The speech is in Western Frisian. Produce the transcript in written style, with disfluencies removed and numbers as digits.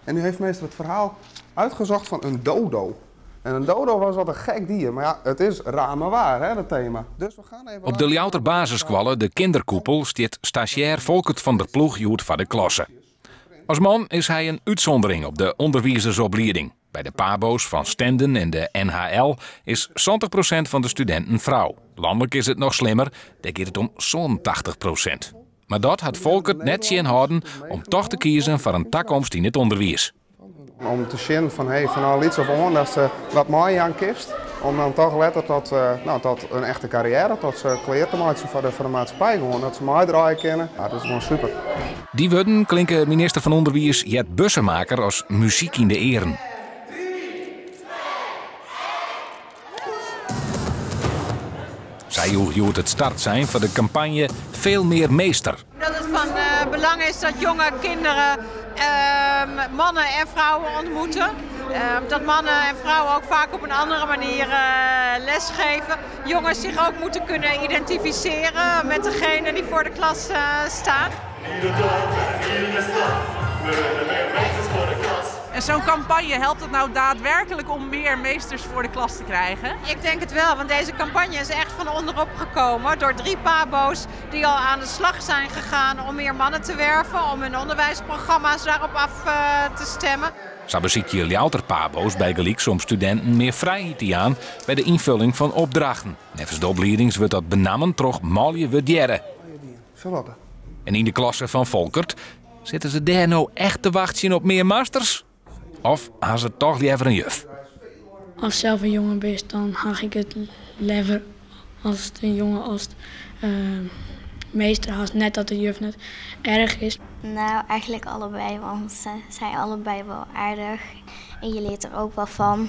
En nu heeft meester het verhaal uitgezocht van een dodo. En een dodo was wat een gek dier, maar ja, het is raar maar waar, hè, dat thema. Dus we gaan even Op de Ljouwerter basisskoalle De Kinderkoepel stiet stazjêr Folkert van der Ploeg hjoed foar de klasse. As man is hy in útsûndering op de ûnderwizersopleiding. By de Pabo's fan Stenden en de NHL is 70% fan de studinten frou. Lanlik is it noch slimmer, dêr giet it om 87%. Mar dat hat Folkert net tsjinhâlden om toch te kiezen foar in takomst yn it ûnderwiis. Om te sjen fan hey, fan lyts of oan datst wat meijaan kinst, om dan toch letter tot, no, tot in echte karriêre, tot se klear te meitsjen foar de maatskippij gewoan, dat se meidraaie kinne. Ja, dat is gewoan super. Dy wurden klinke minister fan Underwiis Jet Bussemaker as muzyk yn de earen. Sy joech hjoed it startsein foar de kampanje Veel meer meester. Dat it fan belang is dat jonge kinderen mannen en vrouwen ontmoeten. Dat mannen en vrouwen ook vaak op een andere manier lesgeven. Jongens zich ook moeten kunnen identificeren met degene die voor de klas staat. En zo'n campagne, helpt dat nou daadwerkelijk om meer meesters voor de klas te krijgen? Ik denk het wel, want deze campagne is echt van onderop gekomen door 3 pabo's die al aan de slag zijn gegaan om meer mannen te werven, om hun onderwijsprogramma's daarop af te stemmen. Sa besykje Ljouwerter pabo's bygelyks om studinten mear frijheid te jaan by de ynfolling fan opdrachten. Neffens de opliedings wurdt dat benammen troch manlju wurdearre. Charlotte. En yn de klasse fan Folkert, sitte se dêr no echt te wachtsjen op mear masters? Of ha se toch leaver in juf? As sels in jonge bist, dan ha ik it leaver as it in jonge as meester hast. Net dat de juf net erch is. Nou, eigenlijk allebei, want ze zijn allebei wel aardig. En je leert er ook wel van.